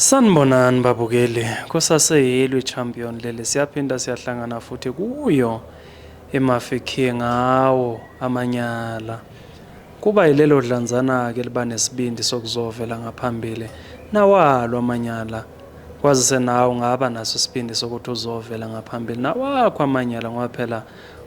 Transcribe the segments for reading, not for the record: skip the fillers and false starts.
Sanibonani babukeli, kusaseyilo i-champion leli, siyaphinda siyahlangana futhi kuyo iMafikeng ngawo amanyala. Kuba yilelo dlanzana-ke liba nesibindi sokuzovela ngaphambili nawalo amanyala. Kwazise nawe ungaba naso isibindi sokuthi uzovela ngaphambili nawakho amanyala ngoba phela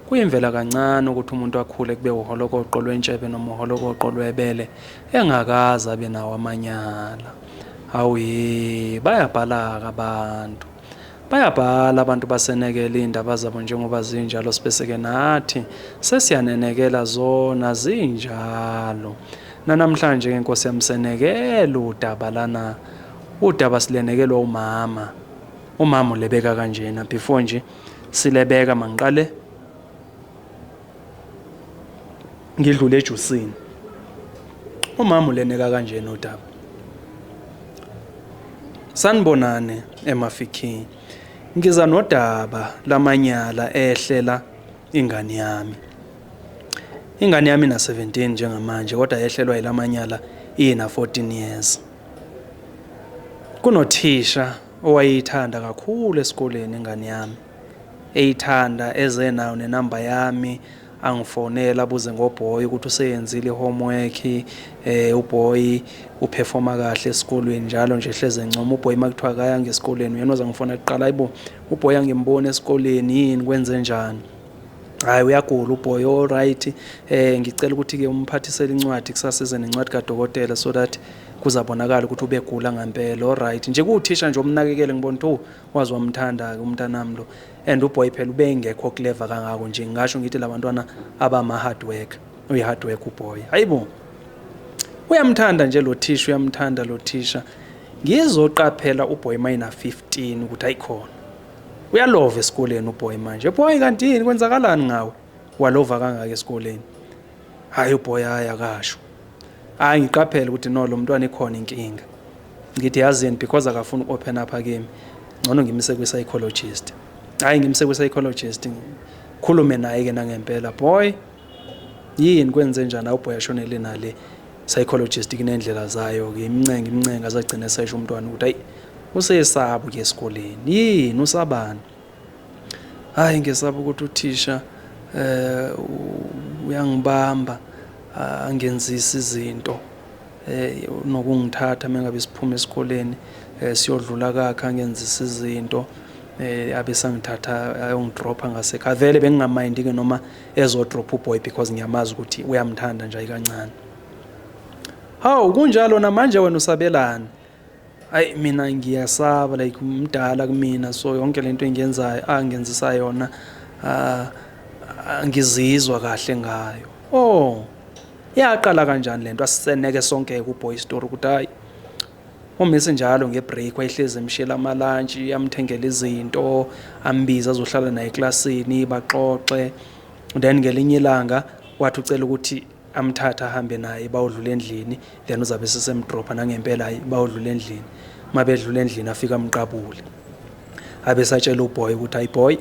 kuyimvela kancane ukuthi umuntu akhule kube uholokoqo lwentshebe noma uholokoqo lwebele engakaze abe nawo amanyala. Hawu ye, bayabhala-ke abantu. Bayabhala abantu basenekela iy'ndaba zabo njengoba zinjalo sibese-ke nathi sesiyanenekela zona zinjalo. Nanamhlanje-ke nkosi yami senekela udaba lana, udaba silenekelwa umama. Umama ulebeka kanjena before nje silebeka mangiqale ngidlule ejusini. Umama uleneka kanjena udaba. Sanibonani eMafikeng. Ngiza nodaba lamanyala ehlela ingane yami. Ingane yami ina 17 njengamanje kodwa yehlelwa yilamanyala ina 14 years. Kunothisha owayeyithanda kakhulu esikoleni ingane yami. Eyithanda eze nayo nenamba yami angifonela abuze ngoboy ukuthi useyenzile i-homework uboy uperforma kahle esikolweni njalo nje hleze encoma uboy makuthiwa akayanga esikoleni uyena oza ngifona kuqala ayibo uboy angimboni esikoleni yini kwenze njani. Hayi uyagula uboy, all right, ngicela ukuthi ke umphathisele incwadi kusasa eze nencwadi kadokotela so that kuzabonakala ukuthi ubegula ngempela. All right nje kuwuthisha nje omnakekele ngibona ukuthi waze wamthanda-ke umntanami lo and uboy phela ubengekho clever kangako nje ngingasho ngithi labantwana abama hard work uyi hard work uboy. Hayibo uyamthanda nje lo thisha, uyamthanda lo thisha. Ngizoqaphela uboy mayina 15 ukuthi ayikhona uyalova esikoleni uboy manje. Boy kanti yini kwenzakalani ngawe walova kangaka esikoleni? Hayi uboy hayi akasho. Hayi ngiqaphela ukuthi no lo mntwana ikhona inkinga. Ngithi yazini because akafuni uku-open up kimi ngcono ngimise kwi-psychologist. Hayi ngimise kwi-psychologist khulume naye-ke nangempela. Boy yini kwenze njani? Awuboy ashonele nale psychologist kunendlela zayo-ke imncenga imncenga azagcina esesho umntwana ukuthi hayi usesaba ukuya esikoleni. Yini usabani? Hayi ngesaba ukuthi uthisha uyangibamba angenzisa izinto nokungithatha mengabe siphuma esikoleni siyodlula kakhe angenzisa izinto abe sangithatha ayongidropha ngasekhaya. Vele bengingamayindi ke noma ezodrop uboy because ngiyamazi ukuthi uyamthanda nje ayikancane. Hawu kunjalo namanje wena usabelani? Hayi mina ngiyasaba like umdala kumina so yonke lento engiyenzayo angenzisa yona angizizwa kahle ngayo. Oh yaqala kanjani lento? Asiseneke sonke ku boy story ukuthi hayi umisi njalo ngebreak wayehlezi emshela amalantshi amthengele izinto ambiza azohlala naye eklasini baxoxe. Then ngelinye ilanga wathi ucela ukuthi amthathe ahambe naye bawudlula endlini then uzabe sesemdropha nangempela hayi bawudlula endlini. Mabedlula endlini afika amqabule abe satshela uboy ukuthi hayi boy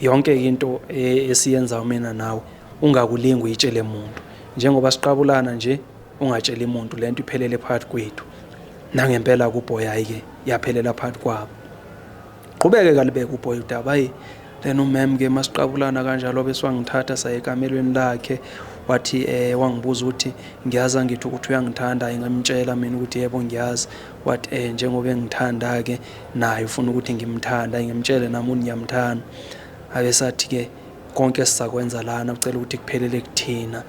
yonke into esiyenzayo mina nawe ungakulingi uyitshele muntu njengoba siqabulana nje ungatsheli muntu lento iphelele phakathi kwethu. Nangempela kuboy hayi ke yaphelela phakathi kwabo. Qhubeke kalibeke uboy udaba hayi. Then umem ke masiqabulana kanjalo bese wangithatha saya ekamelweni lakhe wathi wangibuza ukuthi ngiyazi angithi ukuthi uyangithanda. Hayi ngamtshela mina ukuthi yebo ngiyazi. Wathi njengoba engithanda ke naye ufuna ukuthi ngimthande. Hayi ngimtshele nami ukuthi ngiyamthanda. Abesathi ke konke esizakwenza lana ucela ukuthi kuphelele kuthina.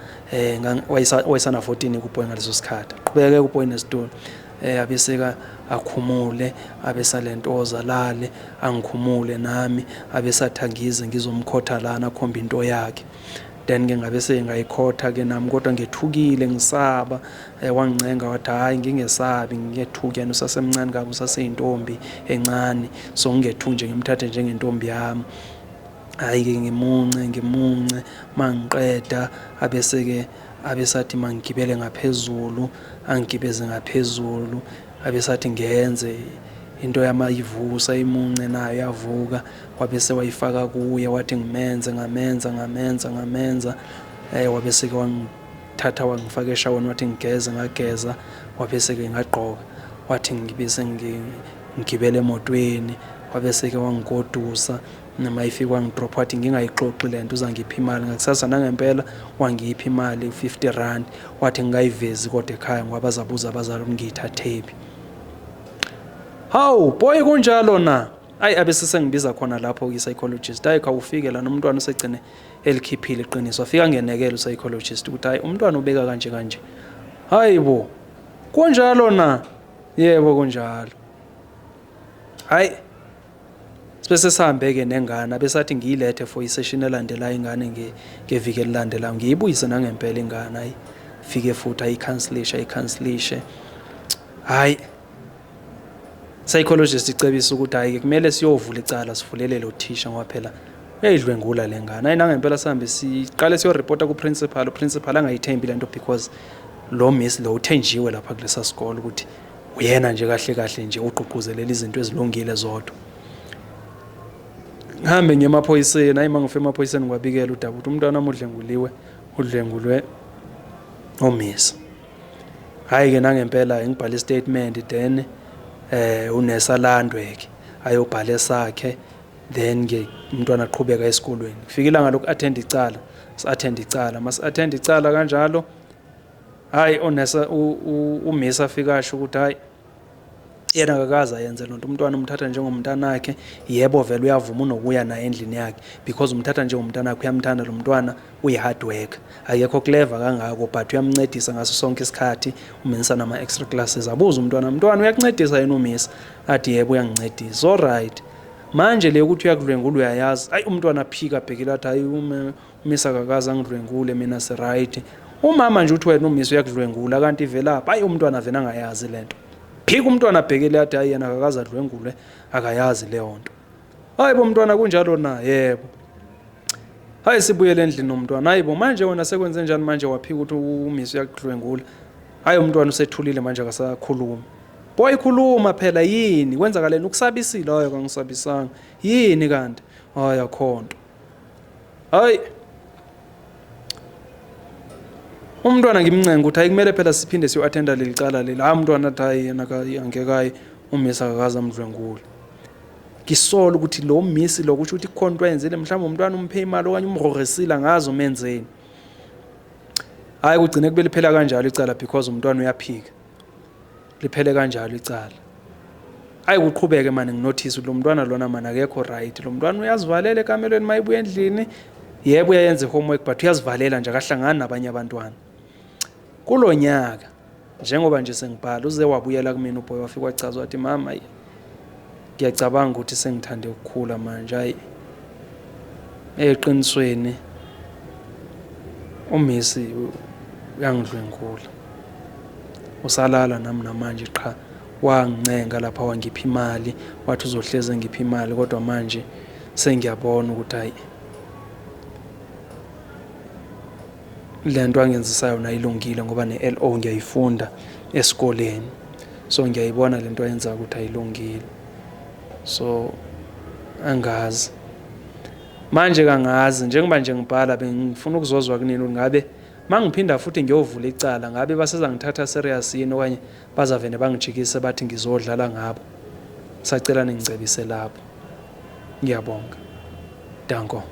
Wayesana 14 kuboy ngaleso sikhathi. Qhubeke kuboy nesitulo. Abeseka akhumule abesalentoza lale angikhumule nami abesathi angize ngizomkhotha lana akhomba into yakhe. Then ke ngabe sengayikhotha ke nami kodwa ngethukile ngisaba. Wangincenga wathi hayi ngingesabi ngingethuki yena usasemncane kabi usaseyintombi encane so ngingethuki nje ngimthathe njengentombi yami. Hayi ke ngimunce ngimunce mangiqeda abese-ke abesathi mangigibele ngaphezulu angigibeze ngaphezulu abesathi ngenze into yamayivusa imunce nayo yavuka wabese wayifaka kuye wathi ngimenze ngamenza ngamenza ngamenza wabese ke wangithatha wangifaka eshaweni wathi ngigeze ngageza wabese ke ngagqoka. Wathi ngibe sengigibele emotweni, wabe seke wangigodusa. Noma ifika wangidrop, wathi ngingayixoxi lento, uzangipha imali ngakusasa. Nangempela wangipha imali, 50 rand. Wathi ngingayivezi kodwa ekhaya ngoba bazabuza abazali ukuthi ngiyithathephi. Hawu boy, kunjalo na? Ayi, abe sesengibiza khona lapho i-psychologist. Hayi, khawufike lana, umntwana usegcine elikhiphile iqiniso. Afika ngenekele u-psychologist ukuthi hayi, umntwana ubeka kanje kanje. Hayi bo, kunjalo na? Yebo, kunjalo. Hayi, sibe sihambe-ke nengane, besathi ngiyilethe for i-session elandelayo ingane ngeviki elilandelayo. Ngiyibuyise nangempela ingane. Hayi, fike futhi ayi-counselishe, ayi-counselishe. Hayi, psychologist icebisa ukuthi hayi, kumele siyovula icala, sivulele lo thisha ngoba phela uyayidlwengula le ngane. Hayi, nangempela sihambe siqale siyoripota ku-principal. U-principal angayithembi le nto because lo miss lo uthenjiwe lapha kulesa sikole ukuthi uyena nje kahle kahle nje ugqugquzelela izinto ezilungile zodwa. Ngihambe ngiye emaphoyiseni. Hayi, uma ngifika emaphoyiseni ngiwabikela udaba ukuthi umntwana wami udlenguliwe, udlwengulwe omisa. Hhayi-ke, nangempela ngibhale i-statement, then unesi alandwe-ke ayobhala esakhe, then ke umntwana aqhubeka esikolweni. Kufika ilanga loku-attend icala, si-attend icala. Masi-attend icala kanjalo, hhayi, onesa umisa afika asho ukuthi hhayi, yena akakaze ayenze lonto, umntwana umthatha njengomntanakhe. Yebo, vele uyavuma unokuya naye endlini yakhe because umthatha njengomntanakhe, uyamthanda lo mntwana, uyi-hard worker, akekho clever kangako but uyamncedisa ngaso sonke isikhathi, umenisa nama-extra classes. Abuze umntwana, mntwana, uyakuncedisa yena umisa? Athi yebo, uyangincedisa. Alright, manje le ukuthi uyakudlwengula uyayazi? Hayi, umntwana aphika, abhekile, athi hayi, umisa akakaze angidlwengule mina, si-right. Umama nje uthi wena umisa uyakudlwengula kanti velaphi? Hayi, umntwana vele angayazi lento. Phika umntwana, abhekele, athi hayi, yena akakaze adlwengulwe, akayazi leyo nto. Hayi bo, mntwana, kunjalo na? Yebo. Hayi, sibuyele endlini nomntwana. Hayi bo, manje wena sekwenze njani manje waphika ukuthi umisa uyakudlwengula? Hayi, umntwana usethulile manje, akasakhulumi. Boy, khuluma phela, yini kwenzakaleni? Ukusabisile? Hayi, akangisabisanga. Yini kanti? Hayi, akhonto. Hayi, umntwana ngimncenga ukuthi hayi, kumele phela siphinde siyo-attenda leli cala leli. Hayi, umntwana athi hayi, yena angeke, hayi, umisa akakaze amdlwengule. Ngisola ukuthi lo misi lo kusho ukuthi kukhona into ayenzile, mhlawumbe umntwana umphe imali okanye umroresile, angazi umenzeni. Hayi, kugcine kube liphela kanjalo icala because umntwana uyaphika, liphele kanjalo icala. Hayi, kuqhubeke mani, ngi-notice ukuthi lo mntwana lona mani akekho right. Lo mntwana uyazivalela ekamelweni mayibuya endlini. Yebo, uyayenza i-homework but uyazivalela nje, akahlangani nabanye abantwana. Kulo nyaka, njengoba nje sengibhala, uze wabuyela kumina uboy, wafika wachaza, wathi mama, ngiyacabanga ukuthi sengithande ukukhula manje. Hayi, eqinisweni umisi uyangidlwengula, usalala nami namanje. Qha wangincenga lapha, wangipha imali, wathi uzohleze ngipha imali, kodwa manje sengiyabona ukuthi hayi, lento angenzisa yona ayilungile ngoba ne-LO ngiyayifunda esikoleni, so ngiyayibona lento ayenza ukuthi ayilungile. So angazi manje, kangazi. Njengoba nje ngibhala, bengifuna ukuzozwa kunini ukuthi ngabe mangiphinda futhi ngiyovula icala, ngabe basezangithatha serious yini okanye bazavene bangijikise bathi ngizodlala ngabo? Sacela ningicebise lapho. Ngiyabonga, danko.